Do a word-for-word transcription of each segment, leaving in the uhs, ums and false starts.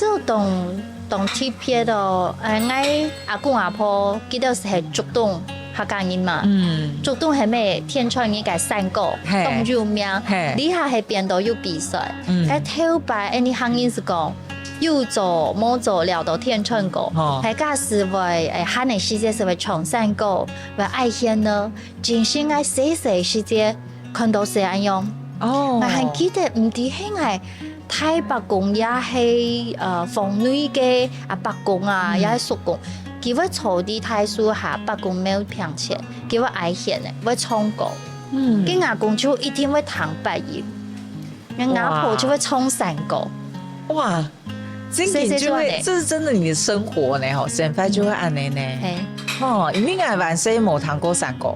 就當，當特別哦，呃，𠊎阿公阿婆佢兜係竹東客家人嘛，嗯，竹東係咩天穿日个山歌，嘿，當有名，嘿，這下係變到有比賽，嗯，該頭擺，哎，你行人係講，有做無做了到天穿歌，哦，大家係會，哎，閒个時節係會唱山歌，會愛獻呢，真心愛細細時節看到係恁樣，哦，𠊎還記得，毋知係𠊎 大伯公也係，呃，房內个阿伯公啊，也係叔公，佢會坐在大樹下，伯公廟邊前，佢會愛獻个，會唱歌。嗯，該阿公就一定會彈八音，該阿婆就會唱山歌。哇，真的就會，這是真的你的生活呢，吼，生活就會恁樣呢。嘿，哦，因為𠊎還細無聽過山歌。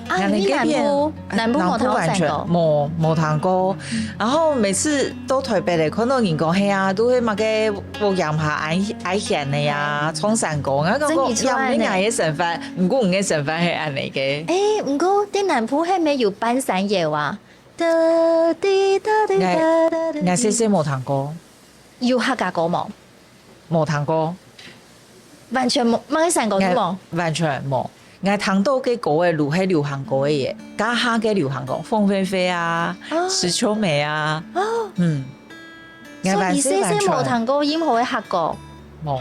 啊，你南部，南部無聽過山歌？無，無聽過。然後每次到台北咧，看到人講，嘿啊，都係麼个屋簷下愛，愛獻个呀，唱山歌。𠊎講，真奇怪呢。也毋係𠊎个生活，毋過𠊎个生活係恁樣个。誒，毋過在南部係無有半山腰啊？噠滴噠滴噠噠滴。𠊎細細無聽過。有客家歌無？ 無聽過。完全無，麼个山歌都無？完全無。𠊎聽到个歌仔，就係流行歌仔耶，該下个流行歌，鳳飛飛啊，哦，石秋梅啊，哦，嗯，𠊎完全，所以你細細無聽過任何个客歌？無，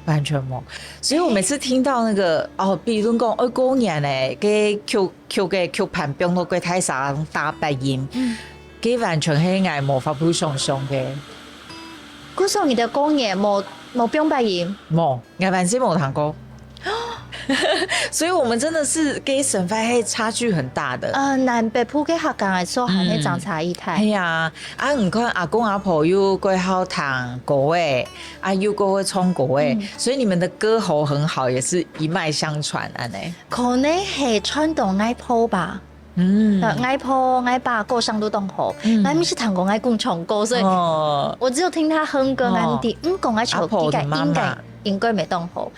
完全無。所以我每次聽到那個，哦，比如講，哦，過年咧，該曲，曲个曲盤放到該大聲打八音，嗯，該完全係𠊎無法度想像个。 故所你的過年無，無放八音？無，𠊎完全無聽過。所以我們真的是跟生活係差距很大的。呃，南北部个客家个說還係真差異大。嗯，係啊，啊，你看阿公阿婆又蓋好聽歌仔，啊，又蓋會唱歌仔，嗯，所以你們的歌喉很好，也是一脈相傳，恁呢。可能係傳到𠊎婆吧。 嗯，呃，𠊎婆、𠊎爸歌聲都當好，嗯，𠊎毋識聽過𠊎公唱歌，所以，哦，我只有聽他哼歌，哦，𠊎毋知，嗯，講𠊎唱，阿婆的媽媽，應該，應該無當好。